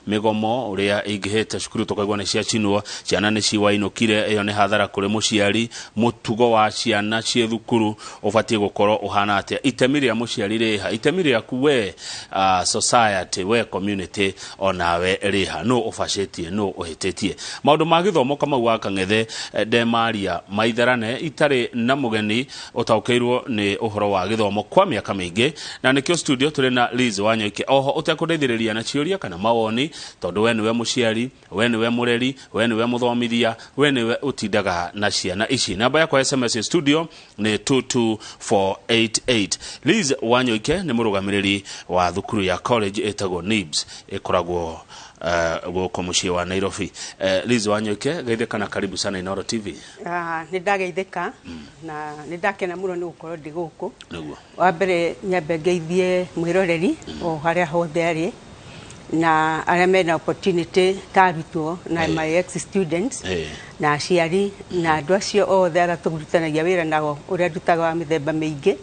Migomo uria ingihite cukuru tukaigua ni ciacinwo, ciana ni ciwainukire. Iyo ni hathara kuri muciari. Mutugo wa ciana ciĩ thukuru ubatie gukorwo uhana atia? Itemi ria muciari riha? Itemi riaku we society, we community, onawe riha? No ubacitie no uhititie maundu ma githomo? Kamau wa Kang'ethe, ndemaria maitherane itarĩ na mũgeni ũtaũkĩirwo nĩ ũhoro wa gĩthomo kwa mĩaka mĩingĩ, na nĩkĩo studio tũrĩ na Liz Wanyoike oho ũtekũndeithĩrĩria na ciũria kana mawoni, tondũ we nĩwe mũciari, we nĩwe mũreri, we nĩwe mũthomithia, we nĩwe ũtindaga na ciana ici. Namba yakwa ya SMS studio nĩ 22488. Liz Wanyoike nĩ mũrũgamĩrĩri wa thukuru ya college ĩtagwo NIBS, ĩkoragwo gũkũ mũciĩ wa Nairobi. Liz Wanyoike, geithĩka na karibu sana Inooro TV. Ah, nĩ ndageithĩka na nĩ ndakena mũno nĩ gũkorwo ndĩ gũkũ. Wa mbere nyambe ngeithie mwĩroreri o harĩa hothe arĩ na arĩa mena opportunity ta arutwo na my ex students na aciari na andũ acio othe arĩa tũrutanagia wĩra nao, ũrĩa ndutaga wa mĩthemba mĩingĩ.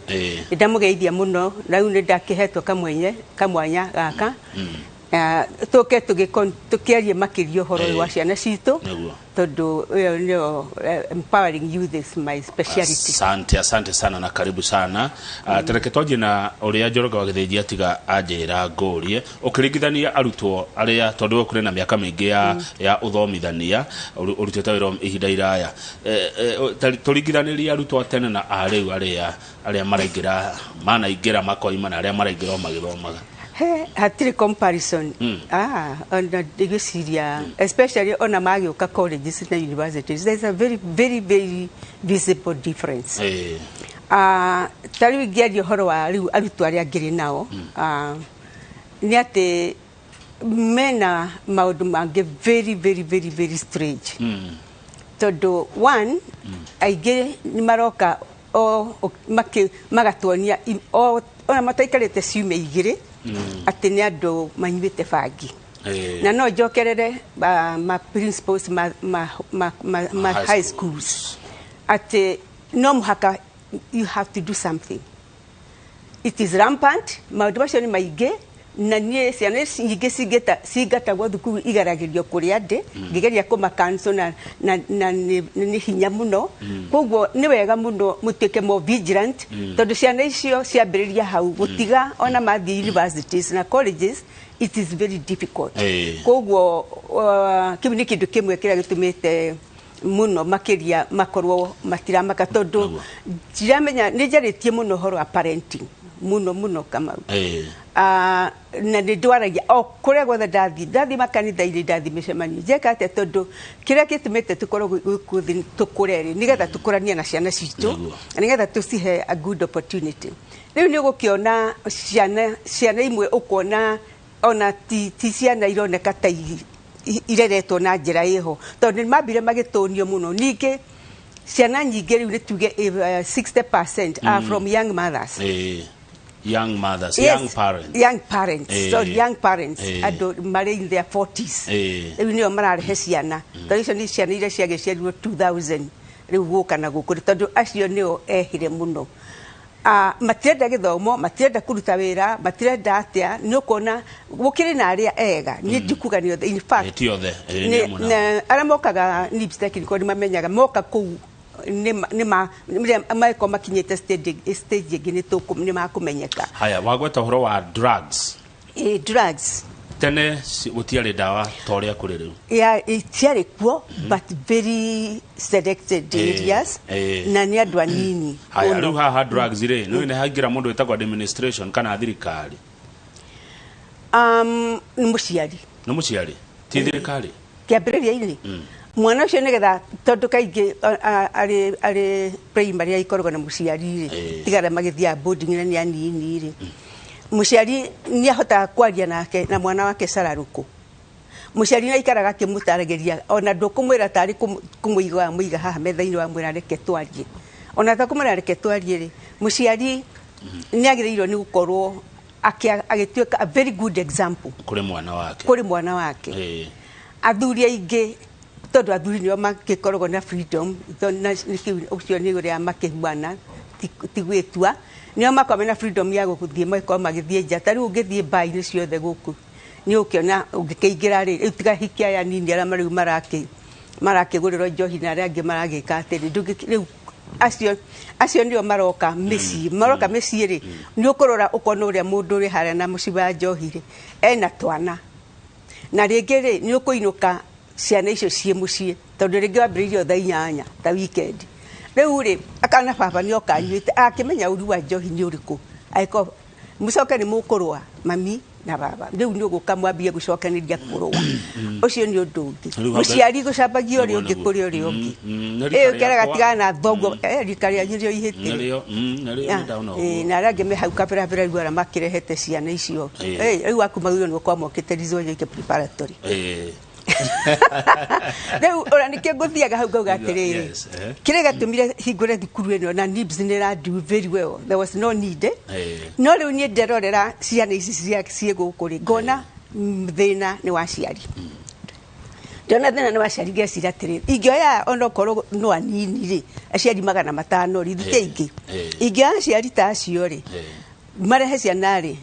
Nĩ ndamũgeithia mũno na rĩu nĩ ndakĩhetwo kamwenye kamwanya gaka. Ah, tũke tũkĩarie makĩria ũhoro ũyũ wa ciana citũ, tondũ ĩyo nĩyo empowering youth is my speciality. Asante, asante sana na karibu sana. Tereke twanjie na ũrĩa Njoroge wa Gĩthĩnji atiga anjĩra ngũrie, ũkĩringithania arutwo arĩa, tondũ we kũrĩ na mĩaka mĩingĩ ya ũthomithania, ũrutĩte wĩra ihinda iraya, tũringithanĩrie arutwo a tene na a rĩu, arĩa maraingĩra, manaingĩra makoima, na arĩa maraingĩra o magĩthomaga. He hatirĩ comparison. Ah, ona ndigwĩciria, especially ona magĩũka colleges na universities, there's a very, very, very visible difference. Ah, ta rĩu ingĩaria ũhoro wa rĩu arutwo arĩa ngĩrĩ nao, ah, nĩ atĩ mena maũndũ mangĩ very, very, very, very strange, tondũ one, aingĩ nĩ maroka o magatuonia ona mataikarĩte ciumia 2 atĩ nĩ andũ manyuĩte bangi. Na no njokerere ma principals ma high high schools atĩ no mũhaka you have to do something. It is rampant, maũndũ macio nĩ maingĩ, na niĩ ciana ici nyingĩ cingatagwo thukuru igeragĩrio kũrĩa ndĩ ngĩgeria kũma cancel na nĩ hinya mũno. Koguo nĩ wega mũno mũtuĩke more vigilant, tondũ ciana icio ciambĩrĩria hau gũtiga ona mathiĩ universities na colleges, it is very difficult. Koguo kĩu nĩ kĩndũ kĩmwe kĩrĩa gĩtũmĩte mũno makĩria makorwo matiramaka, tondũ ndiramenya nĩ njarĩtie mũno ũhoro wa parenting mũno mũno, Kamau. Ah, na nĩ ndwaragia o kũrĩa guothe ndathiĩ makanitha-inĩ, ndathiĩ mĩcemanio, njeka atĩa, tondũ kĩrĩa gĩtũmĩte tũkorwo gũkũ thĩ tũkũre rĩ, nĩgetha tũkũranie na ciana citũ, na nĩgetha tũcihe a good opportunity. Rĩu nĩ ũgũkĩona ciana imwe, ũkuona ona ti ciana ironeka ta ireretwo na njĩra ĩho, tondũ nĩ mambire magĩtũnio mũno. Ningĩ ciana nyingĩ rĩu nĩ tuge 60% are from young mothers. Young mothers. Yes, young parents. Young parents. Sorry, young parents. Andũ marĩ in their 40s. Rĩu nĩo mararehe ciana, tondũ icio nĩ ciana iria ciagĩciarirwo 2000 rĩu gũka na gũkũ, tondũ acio nĩo ehire mũno. Ah, matirenda gĩthomo, matirenda kũruta wĩra, matirenda atĩa. Nĩ ũkuona gũkĩrĩ na arĩa ega, niĩ ndikuga nĩ othe, in fact. Ti othe. Nĩ amwe nao. Na arĩa mokaga NIBS Technical nĩ mamenyaga moka kũu nĩ makorwo makinyĩte stage ĩngĩ nĩ makũmenyeka. Haya, wagweta ũhoro wa drugs. Drugs. Tene gũtiarĩ ndawa ta ũrĩa kũrĩ rĩu. Ya, itiarĩ kuo, but very selected areas na nĩ andũ anini Haya. mũno. Rĩu haha drugs rĩ, nĩ nĩ haingĩra mũndũ wĩtagwo administration kana thirikari? Nĩ mũciari. Nĩ mũciari, ti thirikari? Kĩambĩrĩria-inĩ mwana ũcio, nĩgetha, tondũ kaingĩ arĩ primary aikoragwo na mũciari rĩ, tigara magĩthiaga boarding na nĩ anini rĩ, mũciari nĩ ahotaga kwaria nake na mwana wake cararũkũ. Mũciari nĩ aikaraga akĩmũtaragĩria, ona ndũkũmwĩra tarĩ kũmũiga wamũiga haha metha-inĩ, wamwĩra reke twarie, ona ta kũmwĩra reke twarie rĩ, mũciari nĩ agĩrĩirwo nĩ gũkorwo agĩtuĩka a very good example kũrĩ mwana wake. Kũrĩ mwana wake. Athuri aingĩ, tondũ athuri nĩo makĩkoragwo na freedom, ũcio nĩ ũrĩa makĩhuana, ti gwĩtua, nĩo makoragwo mena freedom ya gũthiĩ, magakorwo magĩthiĩ nja. Ta rĩu ũngĩthiĩ mba-inĩ ciothe gũkũ Nĩ ũkĩona ũngĩkĩingĩra rĩ, rĩu tiga hiki aya nini arĩa rĩu marakĩgũrĩrwo njohi na arĩa angĩ maragĩka atĩrĩ, rĩu acio nĩo maroka mĩciĩ, maroka mĩciĩ rĩ, nĩ ũkũrora ũkona ũrĩa mũndũ ũrĩ harĩa na mũciĩ wa njohi rĩ ena twana, na rĩngĩ rĩ nĩ ũkũinũka ciana icio ciĩ mũciĩ, tondũ rĩngĩ wambĩrĩirie o thaa 8 ta weekend. Rĩu rĩ akana baba nĩ oka anyuĩte, akĩmenya ũru wa njohi nĩ ũrĩkũ, angĩkorwo mũcoke nĩ mũkũrũa mami na baba, rĩu nĩ ũgũka mwambie gũcokanĩria kũrũa. Ũcio nĩ ũndũ ũngĩ. Mũciari gũcambagia ũrĩa ũngĩ kũrĩ ũrĩa ũngĩ. Rika ĩ ũkerega rĩakwa. Tigana na thoguo, rika rĩanyu rĩo ihĩtĩre. Narĩo narĩo nĩ ndaona ũguo. Na arĩa angĩ me hau kabere rĩu arĩa makĩrehete ciana icio. Rĩu aku magĩrĩirwo nĩ gũkorwo mokĩte Rizwa preparatory. Rĩu ũrĩa nĩkĩo ngũthiaga hau ngauga atĩrĩrĩ, kĩrĩa gĩatũmire hingũre thukuru ĩno na NIBS nĩ ĩra do very well, there was no need, eh? No rĩu niĩ nderorera ciana ici ciĩ gũkũ rĩ, ngona thĩna nĩ wa aciari. Ndona thĩna nĩ wa aciari, ngeciria atĩrĩrĩ, ingĩoya onokorwo no anini rĩ, aciari 500 rĩ, ithuĩ ti aingĩ. Ingĩoya aciari ta acio rĩ, marehe ciana rĩ,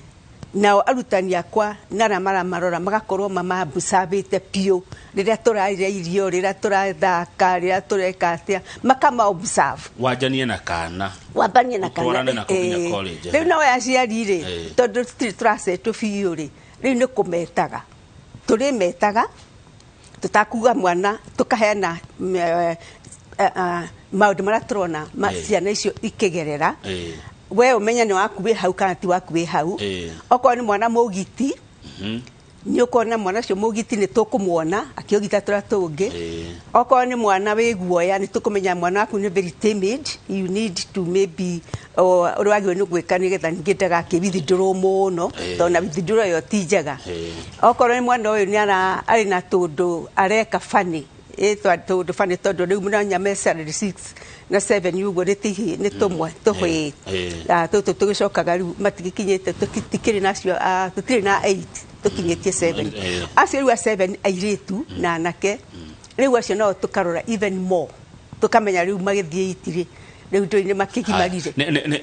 nao arutani akwa na arĩa maramarora magakorwo mamambucabĩte biũ rĩrĩa tũrarĩa irio, rĩrĩa tũrathaka, rĩrĩa tũreka atĩa, makama observe. Wanjanie na kana. Wambanie na kana. Ũtwarane nako nginya college. Rĩu nao aciari rĩ, tondũ tũtirĩ tũracetwo biũ rĩ, rĩu nĩ kũmetaga, tũrĩmetaga tũtakuga mwana, tũkaheana maũndũ marĩa tũrona ma ciana icio ikĩgerera. We ũmenye nĩ waku wĩ hau kana ti waku wĩ hau. Okorwo nĩ mwana mũgiti, nĩ ũkona mwana ũcio mũgiti nĩ tũkũmuona akĩũgita tũrĩa tũngĩ. Okorwo nĩ mwana wĩ guoya, nĩ tũkũmenya mwana waku nĩ very timid, you need to maybe ũrĩa wagĩrĩirwo nĩ gwĩka nĩgetha ningĩ ndagakĩ withdraw mũno, tondũ na withdraw ĩyo ti njega. Okorwo nĩ mwana ũyũ nĩ arĩ na tũndũ areka funny, ĩtwa tũndũ funny, tondũ rĩu mũnonya me salary 6 na 7 ũguo nĩ tihi nĩ tũmwe tũhĩĩ. Tũtũ tũgĩcokaga rĩu matigĩkinyĩte, tũtikĩrĩ nacio, tũtirĩ na 8, tũkinyĩtie 7. Acio rĩu a 7 airĩtu na anake, rĩu acio nao tũkarora even more, tũkamenya rĩu magĩthiĩ itirĩ rĩu ndũĩ nĩ makĩgimarire.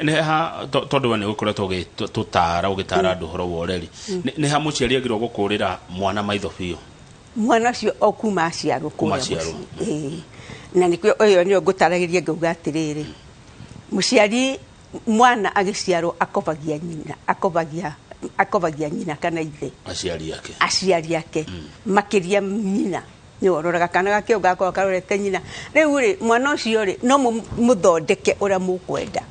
Nĩ ha tondũ we nĩ ũkoretwo ũgĩtũtara, ũgĩtara andũ ũhoro wa ũreri, nĩ ha mũciari agĩrĩirwo gũkũrĩra mwana maitho biũ? Mwana ũcio o kuma aciarwo. Kuma kũrĩa aciarwo. Mũciĩ. Na nĩkĩo ĩyo nĩyo ngũtaragĩria ngauga atĩrĩrĩ, mũciari mwana agĩciarwo akobagia nyina, akobagia nyina kana ithe. Aciari ake. Aciari ake, makĩria nyina nĩwe ũroraga kana gake, gakorwo karorete nyina. Rĩu rĩ mwana ũcio rĩ no mũthondeke ũrĩa mũkwenda,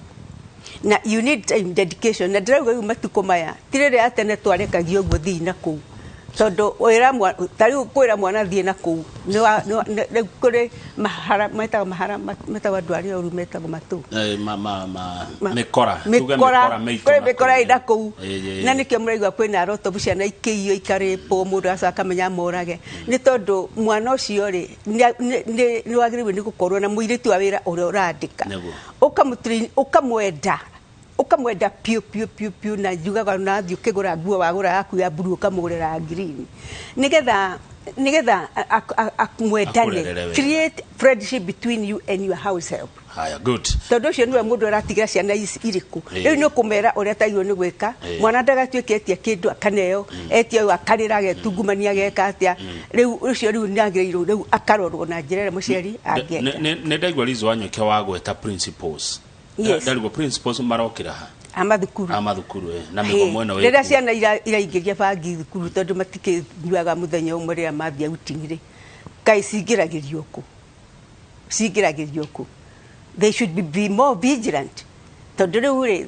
na you need time, dedication. Na ndĩrauga rĩu matukũ maya ti rĩrĩa ya tene twarekagia ũguo thiĩ na kũu, tondũ wĩra ta rĩu kwĩra mwana thiĩ na kũu rĩu kũrĩ mahara metagwo mahara, metagwo andũ arĩa oru metagwo matũ. Mĩkora, tuge. Mĩkora. Mĩkora mĩitũ kũrĩ na mĩkora kũu. ĩna kũu. Na nĩkĩo mũraigua kwĩna rotobu, ciana ikĩiywo, ikarĩpwo, mũndũ agacoka akamenya morage, nĩ tondũ mwana ũcio rĩ nĩ wagĩrĩirwo nĩ gũkorwo na mũirĩtu wa wĩra ũrĩa ũrandĩka. Ũkamũtrain, ũkamwenda, ũkamwenda piũ piũ piũ piũ. Na njugaga nathiĩ ũkĩgũra nguo, wagũra yaku ya blue, ũkamũgũrĩra green, nĩgetha mwendane. Akũrerere wega. Create friendship between you and your house help. Haya, good. Tondũ ũcio nĩwe mũndũ aratigĩra ciana ici irĩkũ. Rĩu nĩ ũkũmera ũrĩa tagirwo nĩ gwĩka. Mwana ndagatuĩke etia kĩndũ akaneo, etia ũyũ akarĩra, agetungumania, ageka atĩa. Rĩu ũcio rĩu nĩ agĩrĩirwo rĩu akarorwo na njĩra ĩrĩa mũciari angĩenda. Nĩ ndaigua Liz Wanyoike wagweta principals. Yes. Ndarigwo principals marokĩra ha? A mathukuru. A mathukuru, na mĩgomo ĩno rĩrĩa ĩkuo. Ciana iraingĩria bangi thukuru, tondũ matikĩnyuaga mũthenya ũmwe rĩrĩa mathiĩ outing rĩ, kaĩ cingĩragĩrio kũ? Cingĩragĩrio kũ? They should be more vigilant, tondũ rĩu rĩ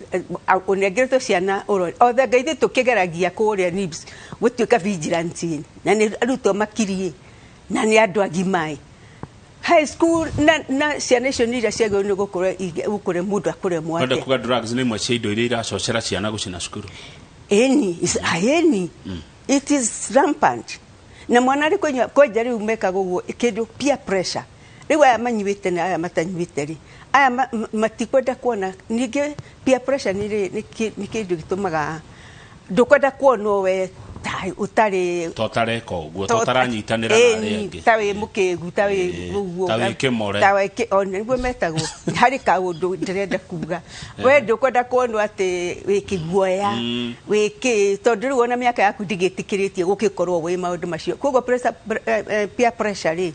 ũnengeretwo ciana ũrori othe. Ngai ithuĩ tũkĩgeragia kũrĩa NIBS gũtuĩka vigilant ĩ, na nĩ arutwo makirie na nĩ andũ agima ĩ high school, na ciana icio nĩ iria ciagĩrĩirwo nĩ gũkorwo gũkũre mũndũ akũremwo Wenda atĩa. Kuga drugs nĩ imwe cia indo iria iracocera ciana gũcina cukuru. Ĩni ĩni, it is rampant. Na mwana arĩ kũnyua kwanja rĩu mekaga ũguo kĩndũ peer pressure. Rĩu aya manyuĩte na aya matanyuĩte rĩ, aya matikwenda kuona. Ningĩ peer pressure nĩ kĩndũ gĩtũmaga ndũkwenda kuonwo we. Ũtarĩ to tareka ũguo, to taranyitanĩra na arĩa angĩ. Ta wĩ mũkĩgu, ta wĩ ũguo. Ta wĩ kĩmore. Ta wĩ ona nĩguo metagwo. Harĩ kaũndũ ndĩrenda kuga, we ndũkwenda kuonwo atĩ wĩ kĩguoya, wĩ kĩ, tondũ rĩu ona mĩaka yaku ndĩgĩtĩkĩrĩtie gũgĩkorwo wĩ maũndũ macio. Koguo peer pressure rĩ,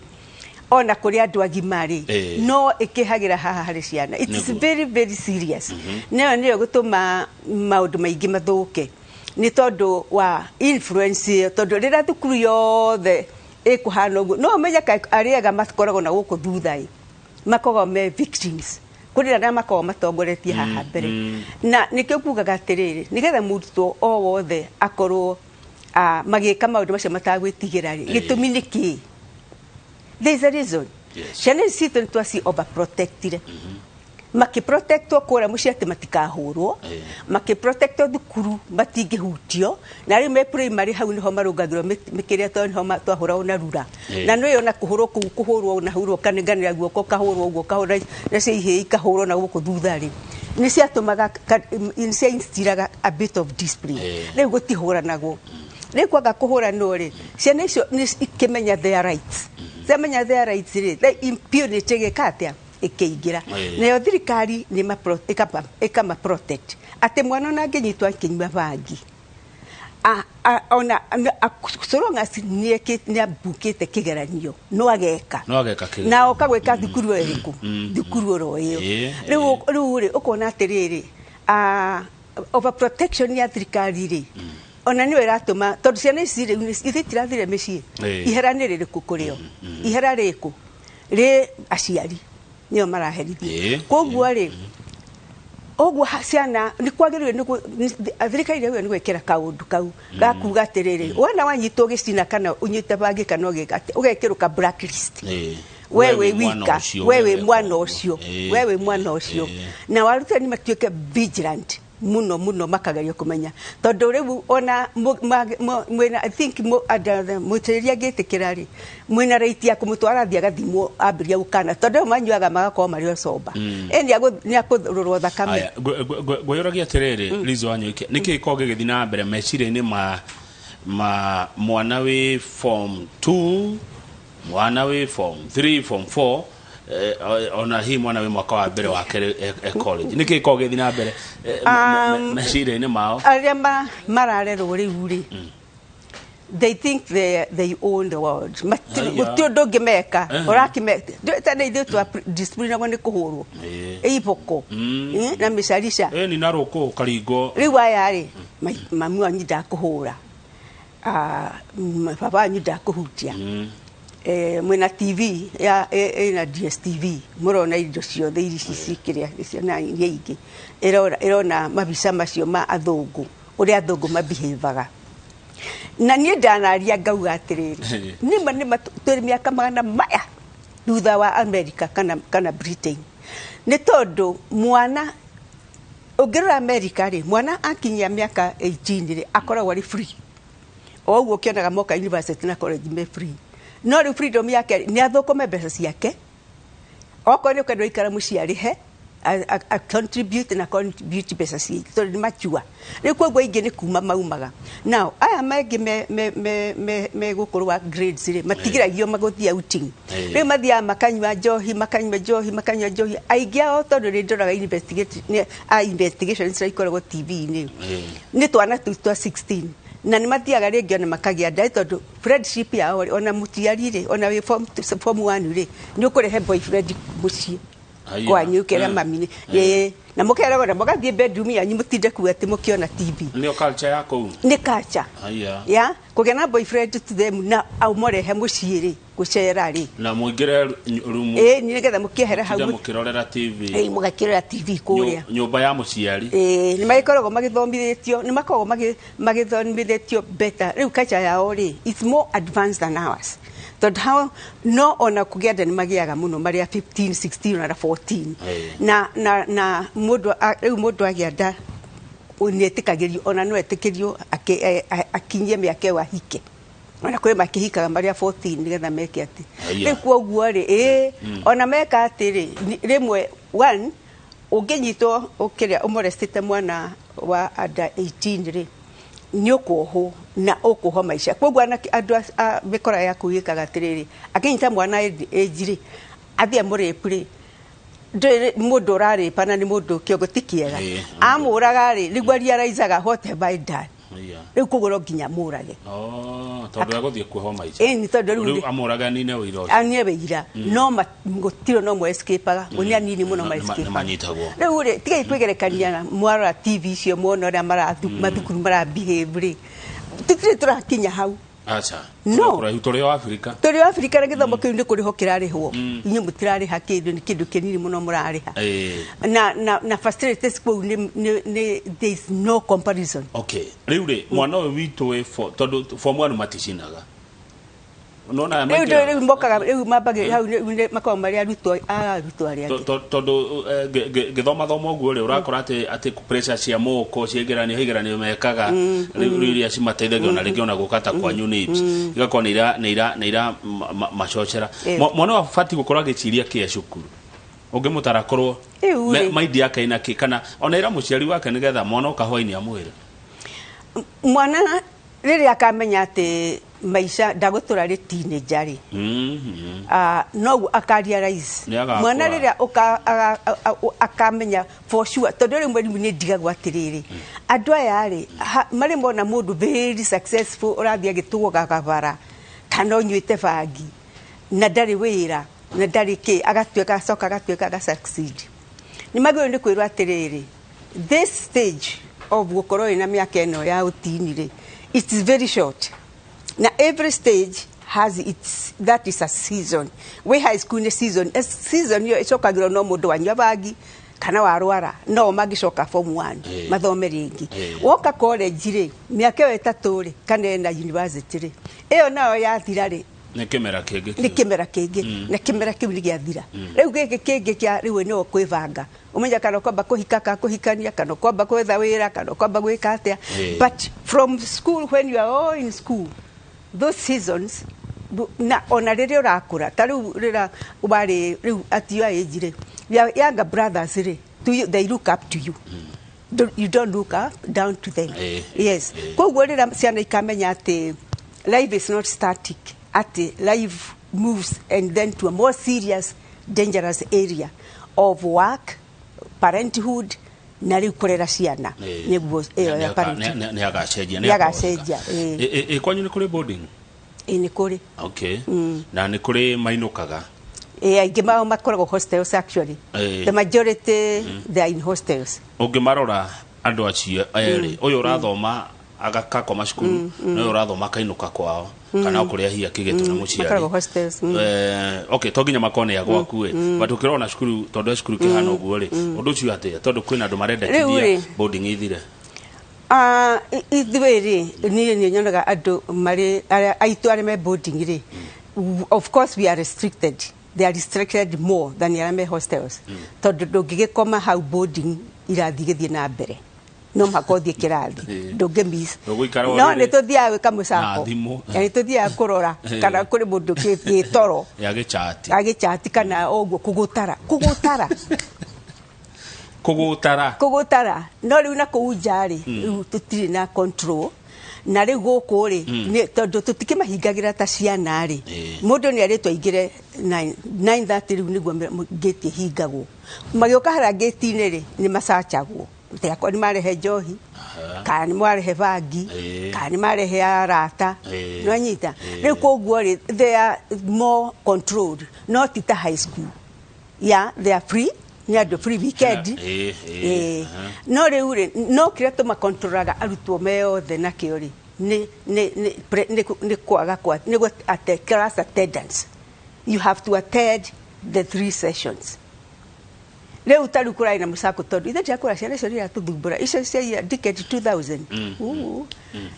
ona kũrĩ andũ agima rĩ, no ĩkĩhagĩra haha harĩ ciana. It is very very serious. Nayo nĩyo gũtũma maũndũ maingĩ mathũke, nĩ tondũ wa influence ĩyo, tondũ rĩrĩa thukuru yothe ĩkũhana ũguo, no ũmenye kaĩ arĩa ega makoragwo na gũkũ thutha ĩ, makoragwo me victims kũrĩ arĩa makoragwo matongoretie haha mbere. Na nĩkĩo ngugaga atĩrĩrĩ, nĩgetha mũrutwo o wothe akorwo magĩka maũndũ macio matagwĩtigĩra rĩ, gĩtũmi nĩ kĩĩ? There is a reason. Ciana ici citũ nĩ twaci overprotectire, makĩprotectwo kũrĩa mũciĩ atĩ matikahũrwo, makĩprotectwo thukuru matingĩhutio, na rĩu me primary hau nĩho marũngagĩrwo mĩkĩrĩa, tondũ nĩho twahũragwo na rura. Na nĩyo na kũhũrwo kũu, kũhũrwo na hurwo kanenganĩra guoko, kahũrwo ũguo, kahũrwo nacio ihĩĩ ikahũrwo na gũkũ thutha rĩ, nĩ ciatũmaga nĩ cia instillaga a bit of discipline. Rĩu gũtihũranagwo. Rĩu kwaga kũhũranwo rĩ, ciana icio nĩ ikĩmenya their rights. Ciamenya their rights rĩ, the impunity ĩgĩka atĩa? Ĩkĩingĩra. Nayo thirikari nĩ ĩkama protect, atĩ mwana ona angĩnyitwo akĩnyua bangi, ona so long as nĩ ambukĩte kĩgeranio, no ageka. No ageka kĩgeranio. Na oka gwĩka thukuru ĩyo ĩrĩkũ, thukuru oro ĩyo. Rĩu rĩ, ũkona atĩrĩrĩ, overprotection ya thirikari rĩ, ona nĩyo ĩratũma, tondũ ciana ici rĩu ithuĩ itirathire mĩciĩ. Ihera nĩ rĩrĩkũ kũrĩ o? Ihera rĩkũ? Rĩ aciari nĩo maraherithio. Koguo rĩ, ũguo ciana nĩ kwagĩrĩire thirikari yagĩrĩirwo nĩ gwĩkĩra kaũndũ kau ga kuga atĩrĩrĩ, wona wanyitwo ũgĩcina kana ũnyite bangi kana ũgĩka atĩ, ũgekĩrwo ka blacklist. We We wĩ wĩ mwana wika, ũcio, we we wĩ mwana weka ũcio, ũguo. we wĩ mwana ũcio. Na arutani matuĩke vigilant mũno mũno, makageria kũmenya, tondũ rĩu ona mwĩna, I think mũitĩrĩria angĩtĩkĩra rĩ, mwĩna right ya kũmũtwara athiĩ agathimwo ambĩrĩria gũkana, tondũ rĩu manyuaga magakorwo marĩ o sober. Ĩ nĩ akũrorwo thakame. Aya, ngwĩyũragia atĩrĩrĩ, Liz Wanyoike, nĩkĩ gĩkoragwo gĩgĩthiĩ na mbere meciria-inĩ ma mwana wĩ form 2, mwana wĩ form 3, form 4, ona hihi mwana wĩ mwaka wa mbere wa kerĩ e college? Nĩkĩ gĩkoragwo gĩgĩthiĩ na mbere meciria-inĩ mao? Arĩa mararerwo rĩu rĩ, they think they own the world. Aya. Gũtirĩ ũndũ ũngĩmeka. Ũrakĩme tene ithuĩ twa disciplinagwo nĩ kũhũrwo iboko na mĩcarica. Ĩni na rũkũ ũkaringwo. Rĩu aya rĩ, mami wanyu ndakũhũra, baba wanyu ndakũhutia. Mwĩna TV ya ĩna DSTV, mũrona indo ciothe iri ici cikĩrĩa ciana iria ingĩ ĩrona mabica macio ma athũngũ, ũrĩa athũngũ mabehavaga. Na niĩ ndanaria ngauga atĩrĩrĩ, nĩma nĩma twĩ mĩaka magana maya thutha wa America kana Britain, nĩ tondũ mwana ũngĩrora America rĩ, mwana akinyia mĩaka 18 rĩ, akoragwo arĩ free. O ũguo ũkĩonaga moka university na college me free, no rĩu freedom yake nĩ athũkũme mbeca ciake. Okorwo nĩ ũkwenda gũikara mũciĩ, arĩhe, a contribute na contribute mbeca cia, tondũ nĩ mature rĩu. Koguo aingĩ nĩ kuma maumaga. Now aya mangĩ me gũkũ rwa grades rĩ, matigiragio magũthiĩ outing. Rĩu mathiaga makanyua njohi, makanyua njohi, makanyua njohi, aingĩ ao, tondũ nĩ ndoraga investigation iria ikoragwo TV-inĩ, nĩ twana tũu twa 16, na nĩ mathiaga rĩngĩ ona makagĩa nda, tondũ friendship yao rĩ, ona mũciari rĩ, ona wĩ form 1 rĩ, nĩ ũkũrehe boyfriend mũciĩ Haiya. kwanyu, ũkera mami nĩ ĩĩ, na mũkeragwo na mũgathiĩ bedroom yanyu, mũtinde kuu atĩ mũkĩona TV. Nĩyo culture ya kũu. Nĩ culture Haiya. ya kũgĩa na boyfriend to them, na aumũrehe mũciĩ rĩ, gũcera rĩ, Na mũingĩre rumu. Ĩĩ, nĩgetha mũkĩehere hau. Mũtinde mũkĩrorera TV. Ĩĩ, mũgakĩrora TV kũrĩa. Nyũmba ya mũciari. Ĩĩ, nĩ magĩkoragwo magĩthomithĩtio, nĩ makoragwo magĩthomithĩtio better. Rĩu culture yao rĩ, it's more advanced than ours, tondũ hao no ona kũgĩa nda nĩ magĩaga mũno marĩa 15, 16 ona 14. Na mũndũ rĩu mũndũ agĩa nda nĩ etĩkagĩrio, ona no etĩkĩrio akinyie mĩaka ĩyo ahike. Ona kwĩ makĩhikaga marĩa 14, nĩgetha meke atĩ. Aya. Rĩu koguo rĩ, ĩĩ, ona meka atĩ rĩ, rĩmwe one ũngĩnyitwo ũkĩrĩa ũmorestĩte mwana wa under 18 rĩ, Nĩ ũkuohwo na ũkuohwo maica. Koguo anake andũ a mĩkora yaku ĩkaga atĩrĩrĩ, akĩnyita mwana age rĩ, athiĩ amũrĩpu rĩ, ndũĩ mũndũ ũrarĩpa na nĩ mũndũ kĩongo ti kĩega. Amũraga rĩ, nĩguo realizaga, "What have I done?" Rĩu koguo no nginya mũrage. Oh, tondũ egũthiĩ kuohwo maica. Ĩni, tondũ rĩu rĩu amũrage anine ũira ũcio. Anie wĩira, no gũtirĩ no mwe escapeaga, nĩ anini mũno ma escapeaga. Nĩmanyitagwo. Rĩu rĩ, tigai kwĩgerekania na mwarora TV icio, muona ũrĩa mathukuru mara behave rĩ, tũtirĩ tũrakinya hau. Aca. No. Kũraihu tũrĩ o Afrika. Tũrĩ o Afrika na gĩthomo kĩu nĩ kũrĩhwo kĩrarĩhwo, inyuĩ mũtirarĩha kĩndũ, nĩ kĩndũ kĩnini mũno mũrarĩha. Na facilities kũu nĩ there is no comparison. Okay, rĩu rĩ, mwana ũyũ witũ wĩ tondũ form 1 maticinaga nona aya Rĩu maingĩraga. Rĩu mokaga, rĩu mambaga hau, rĩu makoragwo marĩ arutwo a arutwo arĩa angĩ. Tondũ ngĩthoma thoma ũguo rĩ, ũrakora atĩ pressure cia mũhuko cia igeranio, he igeranio mekaga rĩu iria cimateithagia ona rĩngĩ ona gũka ta kwanyu NIBS, igakorwo nĩ ira macocera. Mwana ũyũ abatiĩ gũkorwo agĩciria kĩ e cukuru ũngĩmũtara akorwo Rĩu rĩ. Maindi yake ina kĩ, kana ona ĩra mũciari wake nĩgetha mwana oka hwainĩ amwĩre? Mwana rĩrĩa akamenya atĩ maica ndagũtũra rĩ teenager rĩ, noguo akarealize. Nĩ agakũra. Mwana rĩrĩa akamenya for sure, tondũ rĩmwe rĩu nĩ ndigagwo atĩrĩrĩ, andũ aya rĩ, marĩ mona mũndũ very successful ũrathiĩ agĩtũgũgaga bara kana ũnyuĩte bangi na ndarĩ wĩra na ndarĩ kĩ, agatuĩka acoka agatuĩka aga succeed, nĩ magĩrĩirwo nĩ kwĩrwo atĩrĩrĩ, this stage of gũkorwo wĩna mĩaka ĩno ya ũtini rĩ, it is very short, na every stage has its, that is a season. Wĩ high school nĩ season. A season ĩyo ĩcokagĩrwo no mũndũ wanyua bangi kana warwara, no mangĩcoka form 1 mathome rĩngĩ. Woka college rĩ, mĩaka ĩyo 3 rĩ, kana ĩna university rĩ, ĩyo nayo yathira rĩ, Nĩ kĩmera kĩngĩ. Nĩ kĩmera kĩngĩ, na kĩmera kĩu nĩ gĩathira, rĩu gĩkĩ kĩngĩ kĩa rĩu nĩ ũkwĩbanga ũmenye kana ũkwamba kũhika kana kũhikania, kana ũkwamba gwetha wĩra, kana ũkwamba gwĩka atĩa. But from school, when you are all in school, those seasons na ona rĩrĩa ũrakũra, ta rĩu rĩrĩa warĩ rĩu at your age rĩ, your younger brothers rĩ, to you, they look up to you. You don't look up down to them. Yes. Koguo rĩrĩa ciana ikamenya atĩ life is not static, atĩ life moves and then to a more serious, dangerous area of work, parenthood, na rĩu kũrera ciana, nĩguo ĩyo ya parenthood. Nĩ agacenjia. Nĩ agacenjia, ĩĩ. Kwanyu nĩ kũrĩ boarding? Ĩĩ, nĩ kũrĩ. Okay, na nĩ kũrĩ mainũkaga? Ĩĩ, aingĩ mao makoragwo hostels actually. The majority, they are in hostels. Ũngĩmarora andũ acio erĩ, ũyũ ũrathoma agakakoma cukuru na ũyũ ũrathoma akainũka kwao kana o kũrĩa hihi akĩgĩtwo na mũciari. Makoragwo hostels. Okay, to nginya makorwo nĩ a gwaku ĩ, but ũkĩrora cukuru, tondũ e cukuru kĩhana ũguo rĩ, ũndũ ũcio atĩa, tondũ kwĩna andũ Rĩu marendekithia rĩ. boarding ithire? Ah, ithuĩ rĩ, niĩ nĩ nyonaga andũ marĩ arĩa aitũ arĩa me boarding rĩ, of course we are restricted, they are restricted more than arĩa me hostels, tondũ ndũngĩgĩkoma hau boarding irathi gĩthiĩ na mbere, no mũhaka ũthiĩ kĩrathi. Ndũngĩ miss. Ndũgũikara No ũrĩrĩ nĩ tũthiaga gwĩka mũcako na thimũ. Na nĩ tũthiaga kũrora kana kũrĩ mũndũ gĩtoro ya gĩchati. Agĩchati kana ũguo kũgũtara kũgũtara. Kũgũtara. Kũgũtara. No rĩu na kũu nja rĩ, rĩu tũtirĩ na control, na rĩu gũkũ rĩ, tondũ tũtikĩmahingagĩra ta ciana rĩ, mũndũ nĩ arĩtwo aingĩre 9:30, rĩu nĩguo ngĩti ĩhingagwo. Magĩũka harĩa ngĩti-inĩ rĩ, nĩ macacagwo akorwo nĩ marehe njohi kana nĩ marehe bangi kana nĩ marehe arata. Nĩwanyita? Rĩu koguo rĩ, they are more controlled, no ti ta high school. Yeah, they are free, nĩ andũ free weekend. Ĩĩ, ĩĩ, No rĩu rĩ, no kĩrĩa tũmakontrolaga arutwo me othe nakĩo rĩ, nĩ kwaga kwa nĩ class attendance. You have to attend the three sessions. Rĩu ta rĩu kũrarĩ na mũcako, tondũ ithe ndirakũra ciana icio rĩratũthumbũra, icio cia ticket 2000.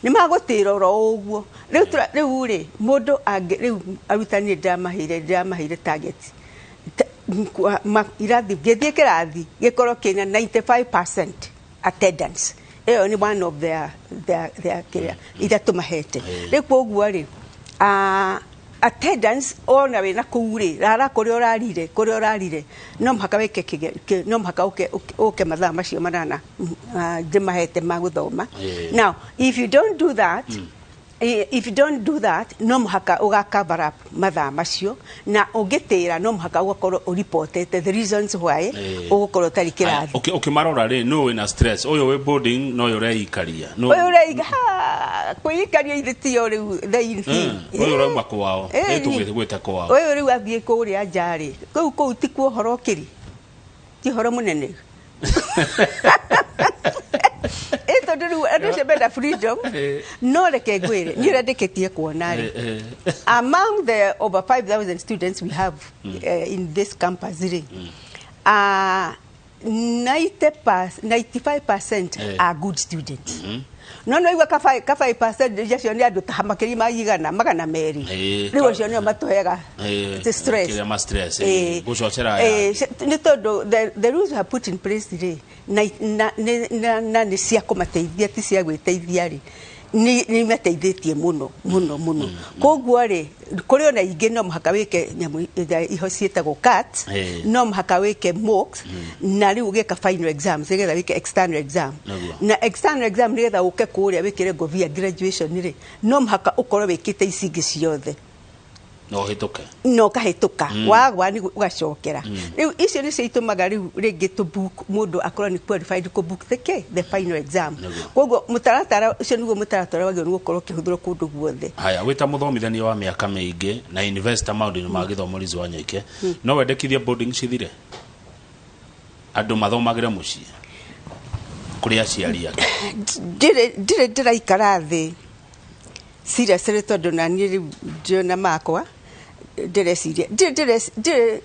Nĩ magũtĩra oro ũguo. Rĩu rĩu rĩ, mũndũ angĩ rĩu arutani nĩ ndĩramaheire target. Irathi ngĩthiĩ kĩrathi gĩkorwo kĩna 95% attendance. Ĩyo nĩ one of their kĩrĩa iria tũmahete. Rĩu koguo rĩ, Attendance ona wĩna kũu rĩ, rara kũrĩa ũrarire, kũrĩa ũrarire, no mũhaka wĩke no mũhaka ũke mathaa macio 8 ndĩmahete ma gũthoma. Now if you don't do that, if you don't do that, no mũhaka ũga cover up mathaa macio, na ũngĩtĩra no mũhaka ũgakorwo ũripotete the reasons why ũgũkorwo ũtarĩ kĩrathi. Ũkĩmarora rĩ, nũ wĩna stress, ũyũ wĩ boarding na ũyũ ũreikaria? Ũyũ ũreiga kwĩikaria ithe tio rĩu the in thing. Ũyũ ũrauma kwao, ĩtũgwĩte kwao. Ũyũ rĩu athiĩ kũrĩa nja rĩ, kũu ti kuo ũhoro ũkĩrĩ, ti ũhoro mũnene. Tondũ rĩu andũ acio menda freedom, no reke ngwĩre niĩ ũrĩa ndĩkĩtie kuona rĩ, among the over 5000 students we have in this campus rĩ, 95% are good students. No igua ka 5% acio nĩ andũ ta makĩria ma igana 200. Rĩu acio nĩo matũheaga stress. Kĩrĩa ma stress, gũcocera. Nĩ tondũ the rules we have put in place rĩ, na nĩ cia kũmateithia, ti cia gwĩteithia rĩ, nĩ mateithĩtie mũno mũno mũno. Koguo rĩ, kũrĩ ona ingĩ no mũhaka wĩke nyamũ iho ciĩtagwo CAT, no mũhaka wĩke mocks, na rĩu ũgĩka final exams nĩgetha wĩke external exam. Na external exam nĩgetha ũke kũrĩa wĩkĩre ngobia graduation rĩ, no mũhaka ũkorwo wĩkĩte ici ingĩ ciothe. No ũhĩtũke. No ũkahĩtũka. Wagwa nĩ ũgacokera. Rĩu icio nĩcio itũmaga rĩu rĩngĩ tũ book mũndũ akorwo nĩ qualified kũ book the final exam. Koguo mũtaratara ũcio nĩguo mũtaratara wagĩrĩirwo nĩ gũkorwo ũkĩhũthĩrwo kũndũ guothe. Haya, wĩ ta mũthomithania wa mĩaka mĩingĩ na investor maũndũ-inĩ ma gĩthomo Liz Wanyoike, no wendekithie boarding cithire? Andũ mathomagĩre mũciĩ kũrĩ aciari ake. Ndirĩ ndĩraikara thĩ seriously tondũ na niĩ rĩu ndĩona makwa ndĩreciria ndirĩ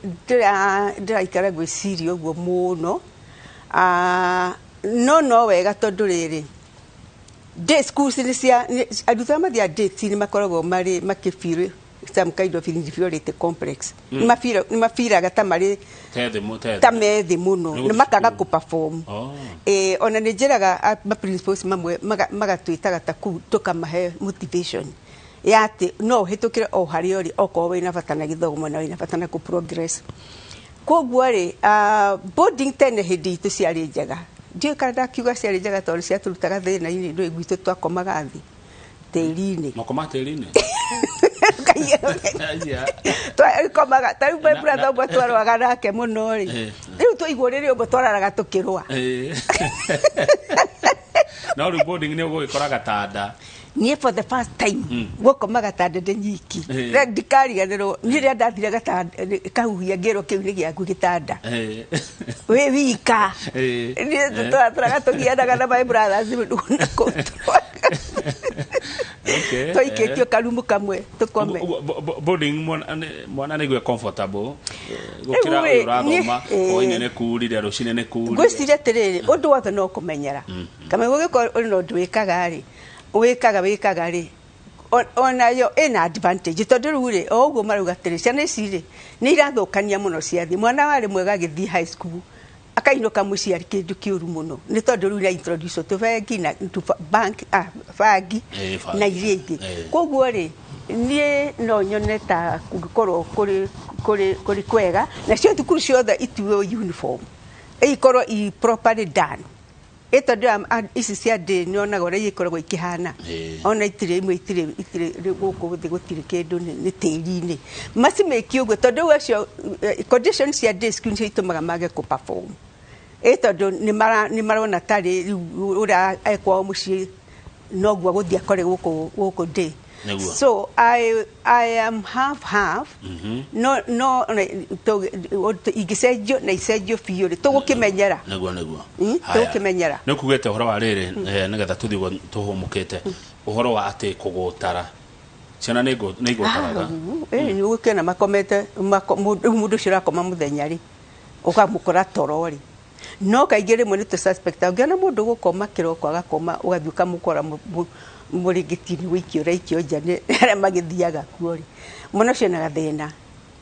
ndĩraikara gwĩciria ũguo mũno. No wega tondũ rĩrĩ day schools nĩ cia arutwo arĩa mathiaga day nĩ makoragwo marĩ makĩfeel some kind of inferiority complex. Nĩ mabiraga ta marĩ ta me thĩ mũno, nĩ makaga kũ perform. Ona nĩ njĩraga ma principals mamwe magatwĩtaga ta kũu tũkamahe motivation ya atĩ no ũhĩtũkĩre o harĩa ũrĩ okorwo wĩna bata na gĩthomo na wĩna bata na kũ progress. Koguo rĩ, boarding tene hĩndĩ itũ ciarĩ njega. Ndiũĩ kana ndakiuga ciarĩ njega tondũ ciatũrutaga thĩna-inĩ, ndũĩ gwitũ twakomaga thĩ tĩri-inĩ. Makoma tĩri-inĩ? Twakomaga ta rĩu my brother ũmwe twarũaga nake mũno rĩ, rĩu twaigua rĩrĩ ũmwe twararaga tũkĩrũa. No rĩu boarding nĩ ũgũgĩkora gatanda. Niĩ for the first time gũkoma gatanda ndĩ nyiki. Ndikariganĩrwo niĩ rĩrĩa ndathire gatanda kahuhia ngĩrwo kĩu nĩ gĩaku gĩtanda. Wĩ wika. Niĩ twatũraga tũgianaga na my brothers na kũu twaikĩtio karumu kamwe tũkome. Boarding mwana nĩ aigue comfortable gũkĩra ũyũ ũrathoma hwaĩ-inĩ nĩ kurire, rũcinĩ nĩ kurire. Ngwĩciria atĩrĩrĩ, ũndũ wothe no kũmenyera. Kamwe gũgĩkorwo ũrĩ na ũndũ wĩkaga rĩ, wĩkaga rĩ, onayo ĩna advantage tondũ rĩu rĩ, o ũguo marauga atĩrĩ, ciana ici rĩ nĩ irathũkania mũno ciathiĩ. Mwana warĩ mwega agĩthiĩ high school akainũka mũciĩ arĩ kĩndũ kĩũru mũno, nĩ tondũ rĩu nĩ introduce tũbengi na bank, bangi na iria ingĩ. Koguo rĩ, niĩ no nyone ta kũngĩkorwo kũrĩ kwega nacio thukuru ciothe ituo uniform ikorwo i properly done. Ĩ tondũ ici cia ndĩ nĩonaga ũrĩa ikoragwo ikĩhana, ona itirĩ imwe itirĩ gũkũ thĩ gũtirĩ kĩndũ, nĩ tĩri-inĩ macimĩki ũguo, tondũ rĩu acio conditions cia day school nĩcio itũmaga mage kũ perform. Ĩ tondũ nĩ marona tarĩ rĩu ũrĩa ekwao mũciĩ noguo gũthiĩ akore gũkũ day. So I am half half. No ingĩcenjio na icenjio biũ rĩ, tũgũkĩmenyera. Nĩguo. Tũgũkĩmenyera. Nĩ ũkugĩte ũhoro wa rĩrĩ, nĩgetha tũthiĩ ũguo tũhũmũkĩte, ũhoro wa atĩ kũgũtara ciana nĩ igũtaraga. Nĩ ũgũkĩona makomete, rĩu mũndũ ũcio ũrakoma mũthenya rĩ, ũkamũkora toro rĩ. No kaingĩ rĩmwe nĩ tũ suspect, ũngĩona mũndũ gũkoma kĩroko agakoma, ũgathiĩ ũkamũkora mũrĩngĩti-inĩ gũikio ũraikio nja nĩ arĩa magĩthiaga kuo rĩ, mwana ũcio ena gathĩna,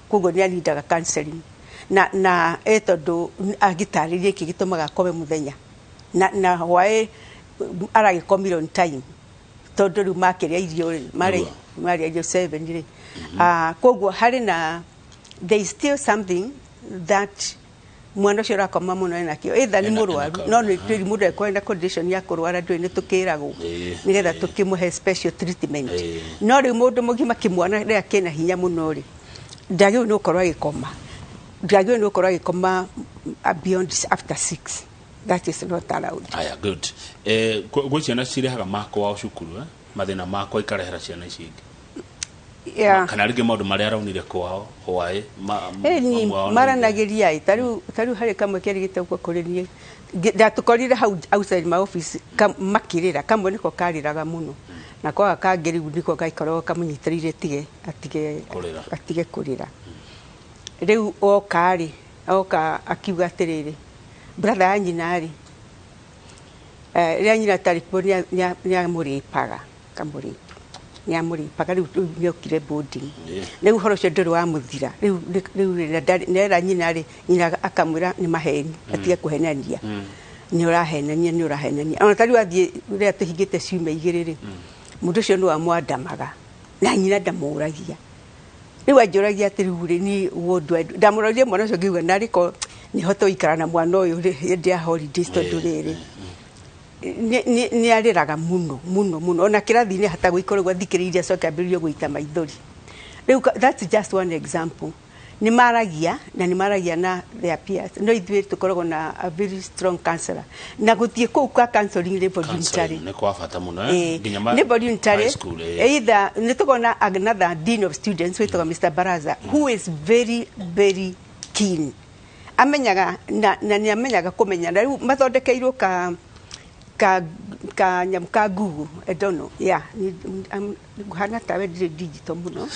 koguo nĩ anindaga counseling na ĩ tondũ angĩtarĩria kĩ gĩtũmaga akome mũthenya na hwaĩ aragĩkomire on time, tondũ rĩu makĩrĩa irio rĩ, marĩ marĩ age of 7 rĩ. Koguo harĩ na there is still something that mwana ũcio ũrakoma mũno enakĩo, either nĩ mũrwaru, no nĩ twĩri mũndũ angĩkorwo ena condition ya kũrwara ndũĩ nĩ tũkĩragwo nĩgetha tũkĩmũhe special treatment. No rĩu mũndũ mũgima kĩmwana rĩrĩa kĩna hinya mũno rĩ, ndagĩrĩirwo nĩ gũkorwo agĩkoma, ndagĩrĩirwo nĩ gũkorwo agĩkoma beyond after 6. That is not allowed. Aya, good. Gwĩ ciana cirehaga makwao cukuru, mathĩna makwa ikarehera ciana ici ingĩ. Kana rĩngĩ maũndũ marĩa araunire kwao hwaĩ maranagĩria tarĩu harĩ kamwe kerĩgĩte gũka kũrĩ niĩ, ndatũkorire hau outside my office makĩrĩra, kamwe nĩko karĩraga mũno na kwaga kangĩ rĩu nĩko gaikoragwo kamũnyitĩrĩire atige kũrĩra. Rĩu oka rĩ, oka akiuga atĩrĩrĩ, brother ya nyina rĩ, rĩrĩa nyina atarĩ kuo nĩamũrĩpaga, kamũrĩpa nĩamũrĩpaga. Rĩu nĩokire boarding, rĩu ũhoro ũcio ndũrĩ wamũthira. Rĩu nera nyina rĩ, nyina akamwĩra nĩ maheni, atige kũhenania, nĩ ũrahenania, nĩ ũrahenania. Ona tarĩu athiĩ rĩrĩa tũhingĩte ciumia igĩrĩ rĩ, mũndũ ũcio nĩ wamwandamaga na nyina ndamũragia. Rĩu anjũragia atĩrĩ rĩ, ni what do I do? Ndamũrorire mwana ũcio ngiuga narĩ ko nĩhote gũikara na mwana ũyũ hĩndĩ ya holidays, tondũ rĩrĩ nĩ arĩraga mũno mũno mũno, ona kĩrathi-inĩ hatagũikara ũguo athikĩrĩirie acoke ambĩrĩrie gũita maithori. Rĩu that's just one example. Nĩ maragia na nĩ maragia na their peers, no ithuĩ tũkoragwo na a very strong counselor, na gũthiĩ kũu kwa counseling nĩ voluntary. Nĩ kwa bata mũno, nginya nĩ voluntary. Either nĩ tũkoragwo na another dean of students wĩtagwo Mr. Baraza, who is very very keen, amenyaga na nĩ amenyaga kũmenya, na rĩu mathondekeirwo ka ka ka nyamũ ka Google, I don't know, yeah, hana tawe ndirĩ digital mũno,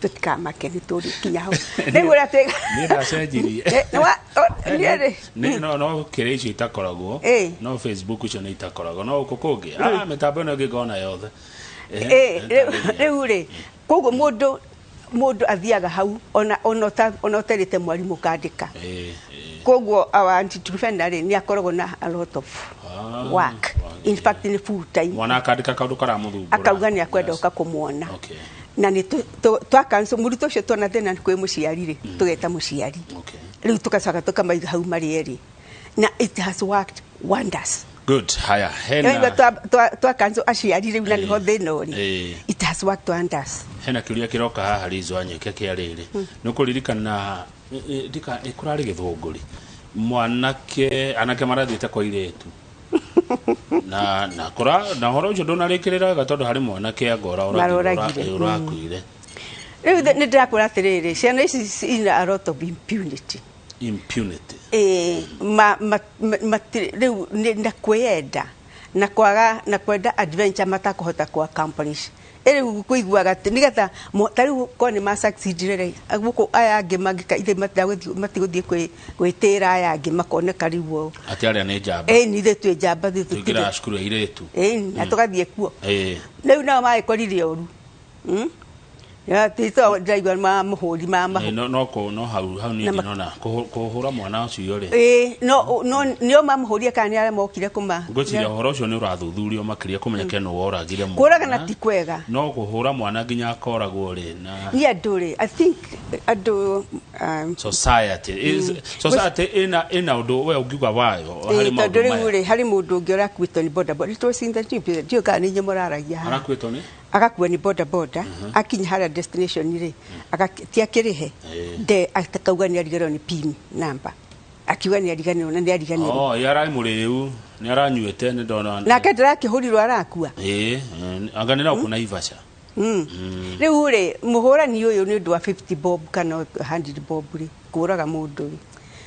tũtikamake nĩ tũrĩkinya hau. Rĩu ũrĩa twĩ niĩ ndacenjirie no kĩrĩa icio itakoragwo, no Facebook icio nĩ itakoragwo, no gũkũ kũngĩ mĩtambo ĩno ĩngĩ ngona yothe. Rĩu rĩ, koguo mũndũ athiaga hau ona ũterĩte mwarimũ kandĩka. Koguo our anti-defender rĩ nĩ akoragwo na a lot of work. In fact nĩ full time. Mwana akandĩka kaũndũ karamũthumbũra, akauga nĩ akwenda ũka kũmuona. Na nĩ twa cancel mũrutwo ũcio tuona thĩna kwĩ mũciari rĩ, tũgeta mũciari. Rĩu tũgacoka tũkamaiga hau marĩ erĩ, na it has worked wonders. Good. Haya, hena twa cancel aciari rĩu na nĩho thĩna ũrĩ. It has worked wonders. Hena kĩũria kĩroka haha Liz Wanyeke kĩa rĩrĩ, nĩ ũkũririkana ndika kũrarĩ Gĩthũngũri, mwanake anake marathiĩte kwa irĩtu na na kora na horo ũcio ndũnarĩkĩrĩra wega tondũ harĩ mwanake angora ũrakuire. Rĩu nĩ ndĩrakwĩra atĩrĩrĩ, ciana ici ina a lot of impunity. Impunity. Rĩu na kwĩyenda na kwaga na kwenda adventure matakũhota ku accomplish. Rĩu kũiguaga atĩ nĩgetha ta rĩu korwo nĩ ma succeed rĩ, gũkũ aya angĩ mangĩka ithe matigũthiĩ gwĩtĩra aya angĩ makoneka rĩu ũũ atĩ arĩa nĩ njamba. Nĩ ithuĩ twĩ njamba, ithuĩ tũingĩraga cukuru ya irĩtu. Na tũgathiĩ kuo. Rĩu nao magĩkorire ũru. Ndĩraigua mamũhũri no hau hau niĩ ndinona kũhũra mwana ũcio rĩ. No nĩo mamũhũrire kana nĩ arĩa mokire kũma. Ngwĩciria ũhoro ũcio nĩ ũrathuthurio makĩria kũmenyeke nũ woragire mwana. Kũragana ti kwega. No kũhũra mwana nginya akoragwo rĩ na niĩ andũ rĩ, I think andũ society society ĩna ũndũ we ũngiuga wayo harĩ maũndũ maya. Tondũ rĩu rĩ harĩ mũndũ ũngĩ ũrakuĩtwo nĩ boda boda, it was in the news, ndiũĩ kana nĩ inyuĩ mũraragia haha. Arakuĩtwo nĩ? Agakuo nĩ boda boda, akinya harĩa destination rĩ, ti akĩrĩhe, nde akauga nĩ ariganĩrwo nĩ pin number, akiuga nĩ ariganĩrwo na nĩ ariganĩrwo. Ararĩ mũrĩu, nĩ aranyuĩte nĩ ndona. Nake ndĩrakĩhũrirwo arakua. Anga nĩ na Naivasha. Rĩu rĩ mũhũrani ũyũ nĩ ũndũ wa 50 bob kana 100 bob rĩ, kũraga mũndũ rĩ.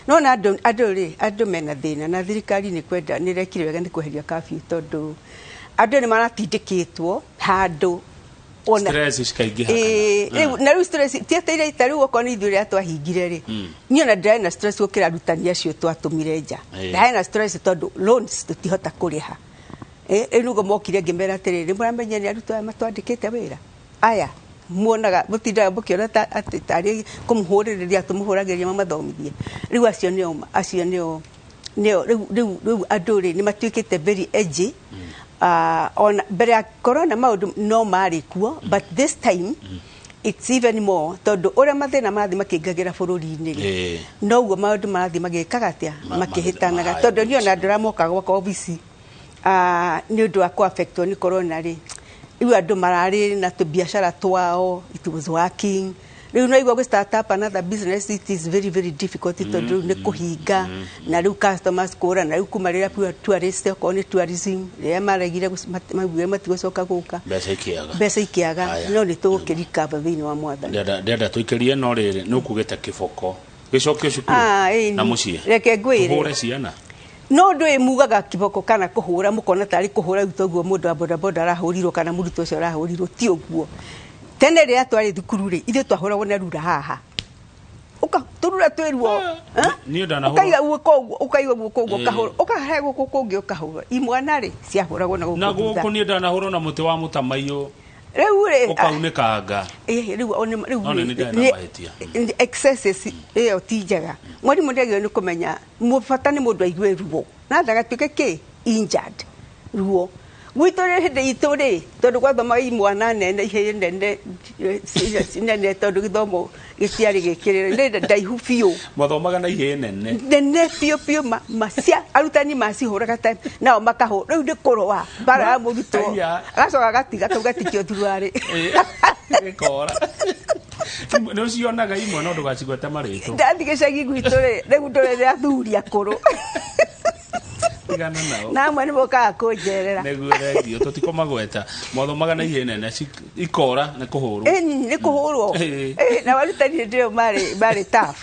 No na andũ rĩ, andũ mena thĩna na thirikari nĩ kwenda nĩ rekire wega nĩ kweheria curfew tondũ andũ nĩ maratindĩkĩtwo handũ ona stress cikaingĩha. Rĩu na rĩu stress ti atĩ ta rĩu okorwo nĩ ithuĩ rĩrĩa twahingire rĩ, niĩ ona ndĩrarĩ na stress gũkĩra arutani acio twatũmire nja. Ndĩrarĩ na stress tondũ loans tũtihota kũrĩha. Rĩu nĩguo mokire ngĩmera atĩrĩrĩ, mũramenya nĩ arutwo aya matwandĩkĩte wĩra aya muonaga mũtindaga mũkĩona ta atĩ tarĩ kũmũhũrĩrĩria tũmũhũragĩrĩria mamathomithie. Rĩu acio nĩo acio nĩo nĩo rĩu andũ rĩ nĩ matuĩkĩte very edgy. Ona mbere ya corona maũndũ no marĩ kuo, but this time it's even more, tondũ ũrĩa mathĩna marathiĩ makĩingagĩra bũrũri-inĩ rĩ, noguo maũndũ marathiĩ magĩkaga atĩa, makĩhĩtanaga. Tondũ niĩ ona andũ arĩa mokaga gwakwa obici nĩ ũndũ wa kũ-affectwo nĩ corona rĩ, rĩu andũ mararĩ na tũbiacara twao, it was working. Rĩu no igua gũ start up another business, it is very very difficult, tondũ rĩu nĩ kũhinga na rĩu customers kũra, na rĩu kuma rĩrĩa tourist, okorwo nĩ tourism, rĩrĩa maregire maugire matigũcoka gũka, mbeca ikĩaga. Mbeca ikĩaga. Haya. No nĩ tũgũkĩrikaba thĩinĩ wa Mwathani. Ndĩrenda tũikĩrie, no rĩrĩ, nĩ ũkugĩte kĩboko gĩcokio cukuru Ah, ĩni. na mũciĩ. Reke ngwĩre. Tũhũre ciana? No ndå mugaga kiboko kana kũhũra, mũkona tarĩ kũhũra rĩu toguo mũndũ wa bodaboda arahũrirwo kana mũrutwo ũcio arahũrirwo. Ti ũguo. Tene rĩrĩa twarĩ thukuru rĩ, ithuĩ twahũragwo na rura haha. Ũka tũrura twĩruo. Niĩ ndanahũrwo. Ũkaiga guoko ũguo, ũkaiga guoko ũguo, ũkahũra, ũkahe guoko kũngĩ ũkahũra. Imwana rĩ, ciahũragwo na Na gũkũ thutha. gũkũ niĩ ndanahũrwo na mũtĩ wa mũtamaiyũ. Rĩu rĩ, ũkaunĩkanga. Rĩu rĩu No nĩ rĩ, ndarĩ na mahĩtia. Excesses ĩyo ti njega. Mwarimũ nĩagĩrĩirwo nĩ kũmenya bata nĩ mũndũ aigue ruo na ndagatuĩke kĩ injured. Ruo gwitũ rĩ, hĩndĩ itũ rĩ, tondũ gwathomaga imwana nene, ihĩĩ nene, nene, tondũ gĩthomo gĩtiarĩ gĩkĩrĩre, nĩ ndaihu biũ. Mathomaga na ihĩĩ nene? Nene biũ biũ, macia arutani macihũraga ta nao makahũra. Rĩu nĩ kũrũa mbara ya mũrutwo. Aya. Agacoka agatiga kau gatikio thuruarĩ. Gĩkora nĩ ũcionaga imwe, no ndũgacigwete marĩtwa. Ndathiĩ gĩcagi gwitũ rĩ, rĩu ndorere athuri akũrũ. Tigana nao. Na amwe nĩ mokaga kũnjerera. Nĩguo rengio tũtikũmagweta. Mwathomaga na ihĩĩ nene ikora nĩ kũhũrwo. Ĩni, nĩ kũhũrwo. Na arutani hĩndĩ ĩyo marĩ tough,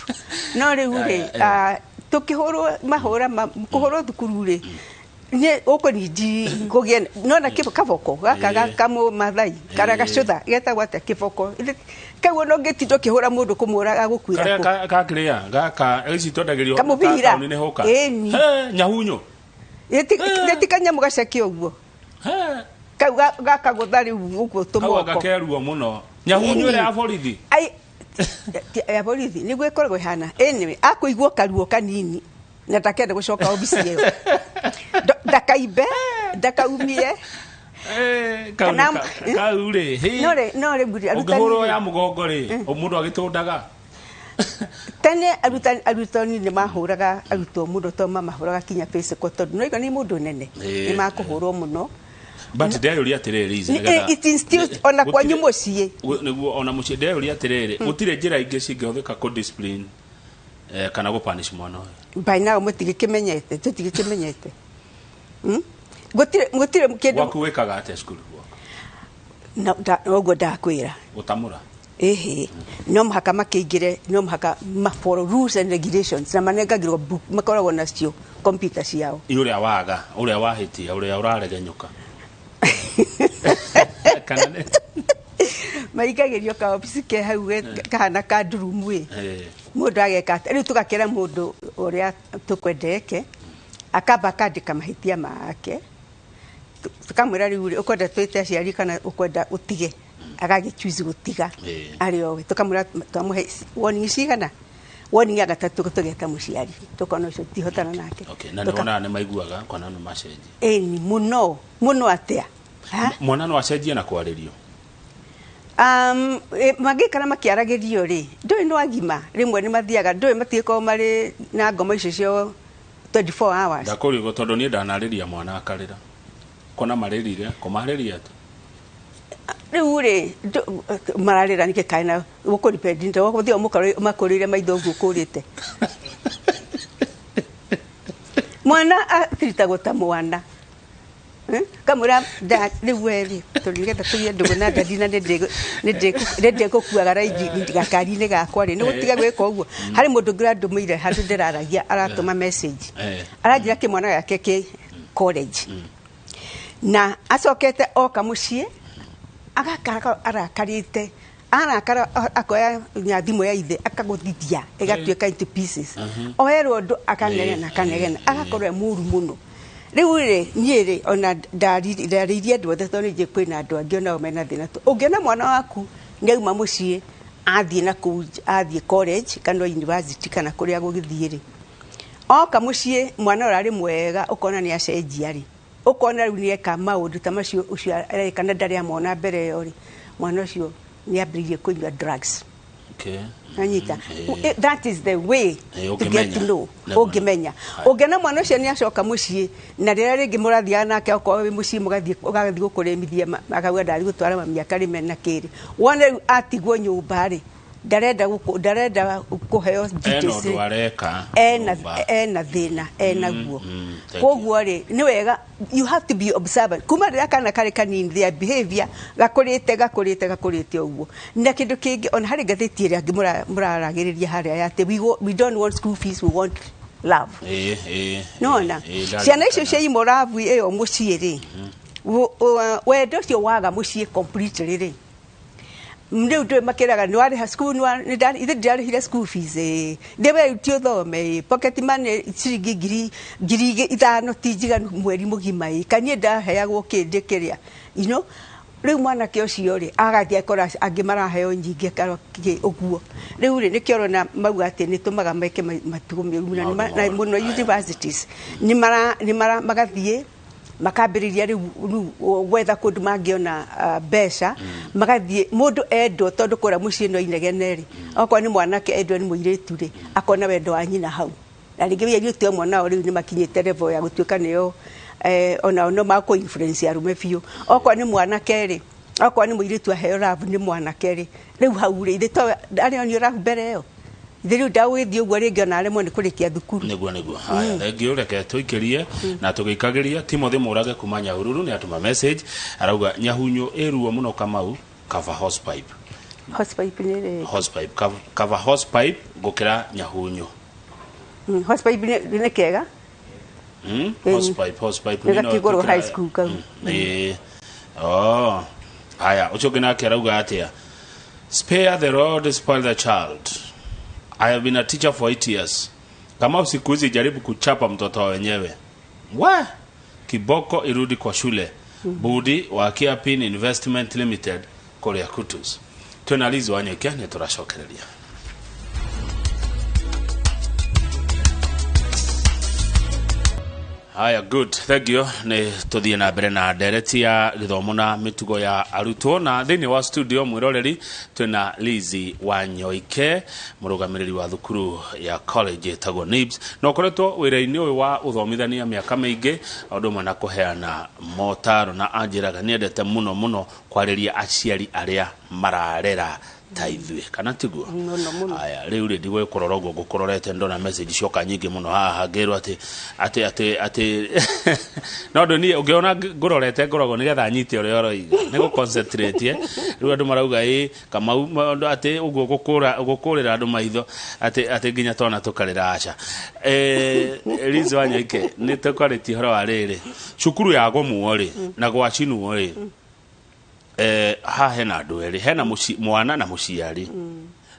no rĩu rĩ, tũkĩhũrwo mahũra kũhũrwo thukuru rĩ, nĩ ũkũnindi kũgĩa nona kaboko gaka kamũ mathai karĩa gacũtha getagwo atĩa, kĩboko kau, ona ũngĩtinda ũkĩhũra mũndũ kũmũraga gũkuĩra Karĩa kũ. Kakĩrĩa gaka ici twendagĩrio Kamũbira. taũni-inĩ hoka. Ĩni. He, nyahunyo. Gĩti kanyamũ gaceke ũguo. He, kau gakagũtha rĩu ũguo kau tũmoko. anga keruo mũno, nyahunyo ĩrĩa ya borithi. Ai, ya borithi nĩguo ĩkoragwo ĩhana. Anyway, akũigua karuo kanini na ndakenda gũcoka obici ĩyo. Ndakaimbe, ndakaumie. Kau kau rĩ hĩ. No rĩ arutani Ũngĩhũrwo ya mũgongo rĩ, mũndũ agĩtũndaga. Tene arutani nĩ mahũraga arutwo mũno, tondũ mamahũraga kinya physical, tondũ no igua nĩ mũndũ nene, nĩ makũhũrwo mũno. But ndeyũria atĩrĩrĩ, Liz, It instills ona kwanyu mũciĩ. Nĩguo, ona mũciĩ. Ndeyũria atĩrĩrĩ, gũtirĩ njĩra ingĩ cingĩhũthĩka kũ discipline kana gũ punish mwana ũyũ? By now mũtigĩkĩmenyete, tũtigĩkĩmenyete. Gũtirĩ kĩndũ. Gwaku wĩkaga atĩa cukuru gwaku? Ũguo ndakwĩra. Gũtamũra? Ĩhĩ, no mũhaka makĩingĩre, no mũhaka ma follow rules and regulations, na manengagĩrwo book makoragwo nacio computer ciao. I ũrĩa waga, ũrĩa wahĩtia, ũrĩa ũraregenyũka, kana nĩ Maingagĩrio kaobici ke hau kahana ka ndurumu ĩ. Mũndũ ageka atĩa rĩu? Tũgakĩra mũndũ ũrĩa tũkwenda eke, akamba akandĩka mahĩtia make. Tũkamwĩra, rĩu rĩ, ũkwenda twĩte aciari kana ũkwenda ũtige? Agagĩ choose gũtiga. Arĩ owe tũkamwĩra, twamũhe warning cigana, warning ya gatatũ tũgeta mũciari, tũkona ũcio tihotana nake. Okay, na nĩ wonaga nĩ maiguaga kana nĩ macenjia? Ĩni, mũno mũno atĩa. Ha? Mwana no acenjie na kwarĩrio? Mangĩikara makĩaragĩrio rĩ, ndũĩ no agima rĩmwe nĩ mathiaga, ndũĩ matigĩkorwo marĩ na ngoma icio cio 24 hours. Ndakũrigwo tondũ niĩ ndanarĩria mwana akarĩra, kona marĩrire kũmarĩria atĩ Rĩu rĩ, mararĩra nĩkĩ? Kaĩ na gũkũripendi gũthiĩ makũrĩire maitho ũguo ũkũrĩte mwana atiritagwo ta mwana. Kamwĩra rĩu we rĩ, tondũ nĩgetha tũgĩe ndũgũ na ndadi na nĩ ndĩgũkuaga raithi gakari-inĩ gakwa rĩ, nĩ gũtiga gwĩka ũguo. Harĩ mũndũ ũngĩ ũrandũmĩire handũ ndĩraragia, aratũma message, aranjĩra kĩmwana gĩake kĩ college na acokete oka mũciĩ agakara arakarĩte, arakara akoya nya thimũ ya ithe akagũthithia ĩgatuĩka into pieces. Oerwo ũndũ akanegena, akanegena, agakorwo e mũru mũno. Rĩu rĩ, niĩ rĩ, ona ndarĩirie andũ othe, tondũ nĩ kwĩna andũ angĩ onao mena thĩna. Ũngĩona mwana waku nĩ auma mũciĩ athiĩ na kũu, athiĩ college kana university kana kũrĩa gũgĩthiĩ rĩ, oka mũciĩ mwana ũrarĩ mwega, ũkona nĩ acenjia rĩ. Ũkona rĩu nĩeka maũndũ ta macio ũcio areka na ndarĩ amona mbere ĩyo rĩ, mwana ũcio nĩ ambĩrĩirie kũnyua drugs. Anyita. That is the way to get to know. Ũngĩmenya. Ũngĩona mwana ũcio nĩ acoka mũciĩ na rĩrĩa rĩngĩ mũrathiaga nake okorwo wĩ mũciĩ mũgathiĩ ũgathiĩ gũkũrĩmithia akauga ndathiĩ gũtwara mami akarĩme na kĩrĩ. Wona rĩu atigwo nyũmba rĩ, ndarenda ndarenda kũheo details. Ena areka. Ena thĩna enaguo. Koguo rĩ nĩ wega you have to be observant. Kuma rĩrĩa kana karĩ kanini their behavior gakũrĩte gakũrĩte gakũrĩte ũguo. Na kĩndũ kĩngĩ ona harĩ ngathĩti ĩrĩa angĩ mũraragĩrĩria harĩa ya atĩ we don't want school fees, we want love. Nona ciana icio ciaimwo love ĩyo mũciĩ rĩ, wendo ũcio waga mũciĩ completely rĩ, rĩu ndũĩ makĩraga nĩ warĩha school ithe ndirarĩhire school fees ndĩ we ti ũthome pocket money ciringi ngiri 5 ti njiganu mweri mũgima kaniĩ ndaheagwo kĩndĩ kĩrĩa you know. Rĩu mwanake ũcio rĩ agathiĩ akora angĩ maraheo nyingĩ kĩ ũguo. Rĩu rĩ nĩkĩo ũrona mauga atĩ nĩ tũmaga meke matugo mĩũru na mũno universities nĩ mara magathiĩ makambĩrĩria rĩu gwetha kũndũ mangĩona mbeca magathiĩ mũndũ endwo tondũ kũrĩa mũciĩ no inegene rĩ okorwo nĩ mwanake endwo nĩ mũirĩtu rĩ akona wendo wa nyina hau na rĩngĩ airĩtu amwe nao rĩu nĩ makinyĩte level ya gũtuĩka nĩo onao no makũ influence arũme biũ. Okorwo nĩ mwanake rĩ okorwo nĩ mũirĩtu aheo love nĩ mwanake rĩ rĩu hau rĩ ithe to arĩonio love mbere ĩyo rĩu ndagũgĩthiĩ ũguo rĩngĩ ona aremwo nĩ kũrĩkia thukuru. Nĩguo haya thengiũ reke tũikĩrie na tũgĩikagĩria. Timothy Mũrage kuma Nyahururu nĩ atũma message arauga Nyahunyu ĩruo mũno Kamau cover hosepipe. Hosepipe nĩ rĩ? Hosepipe cover hosepipe gũkĩra Nyahunyu. Hosepipe nĩ kega. Hosepipe nĩ gakĩgũrwo high school kau. Oh haya ũcio ũngĩ nake arauga atĩa? Spare the rod, spoil the child. I have been a teacher for 8 years. Kama siku hizi jaribu kuchapa mtoto wenyewe. Wa kiboko irudi kwa shule. Budi wa Kiapin Investment Limited Korea Kutus. Tunalizo wanyeke ni turashokereria. Haya, good. Thank you. Ni tuthie na mbere na ndereti ya githomo na mitugo ya arutwo na thiini wa studio mwiroreri twina Lizzy Wanyoike murugamiriri wa thukuru ya college etagwo NIBS na ukoretwo wira-ini uyu wa uthomithania miaka miingi undu umwe na kuheana motaro na anjiraga niendete muno muno kwariria aciari aria mararera ta ithuĩ kana tiguo. Aya rĩu rĩ ndigũgĩkũrora ũguo ngũkũrorete ndona message cioka nyingĩ mũno haha ngĩrwo atĩ atĩ atĩ atĩ no ndũ niĩ ũngĩona ngũrorete ngoragwo nĩgetha nyite ũrĩa ũroiga nĩ gũ-concentrate rĩu andũ marauga ĩ Kamau atĩ ũguo gũkũrĩra andũ maitho atĩ atĩ nginya twana tũkarĩra aca. Lizzy Wanyoike nĩ tũkwarĩtie ũhoro wa rĩrĩ cukuru ya gũmwo rĩ na gwacinwo rĩ ha hena andũ erĩ hena mwana na mũciari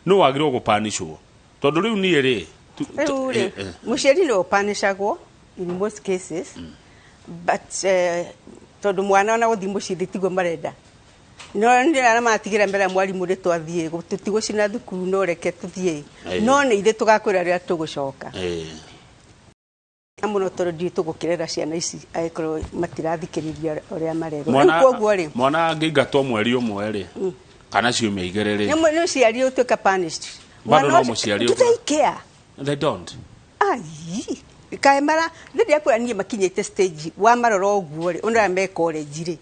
no wagĩrĩirwo gũpanishwo tondũ rĩu niĩ rĩ rĩu rĩ mũciari nĩ ũpanishagwo in most cases but tondũ mwana ona gũthiĩ mũciĩ tiguo marenda no nĩ arĩa matigĩra mbere ya mwarimũ rĩ twathiĩ tũtigũcina thukuru no reke tũthiĩ no nĩ ithuĩ tũgakwĩra rĩrĩa tũgũcoka muno tondũ ndiũĩ tũgũkĩrera ciana ici angĩkorwo matirathikĩrĩria ũrĩa marerwo. Rĩu koguo rĩ mwana angĩingatwo mweri ũmwe rĩ kana ciumia igĩrĩ rĩ nĩ mũciari ũtuĩka punished. Bado no mũciari. Do they care? They don't. Ai kaĩ mara rĩrĩa kwĩra niĩ makinyĩte stage wa marora ũguo rĩ ũrĩa me college rĩ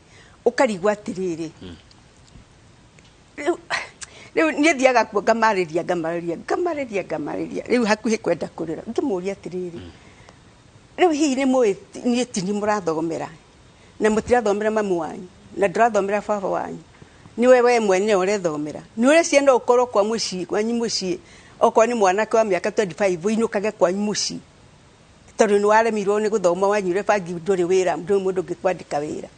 ũkarigwo atĩrĩrĩ rĩu niĩ thiaga kuo ngamarĩria ngamarĩria ngamarĩria ngamarĩria rĩu hakuhĩ kwenda kũrĩra ngĩmũria atĩrĩrĩ rĩu hihi nĩ mũĩ niĩ ti niĩ mũrathomera na mũtirathomera mamu wanyu na ndũrathomera baba wanyu nĩwe we mwene ũrethomera nĩ ũrĩa ciana ũkorwo kwa mũciĩ kwanyu mũciĩ okorwo nĩ mwanake wa mĩaka 25 ũinũkage kwanyu mũciĩ tondũ nĩ waremirwo nĩ gũthoma wanyuire bangi ndũrĩ wĩra ndũrĩ mũndũ ũngĩkwandĩka wĩra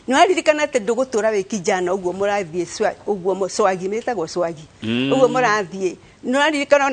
nĩ waririkana atĩ ndũgũtũra wĩ kijana ũguo mũrathiĩ ũguo swagi mĩtagwo swagi ũguo mũrathiĩ nĩ waririkana.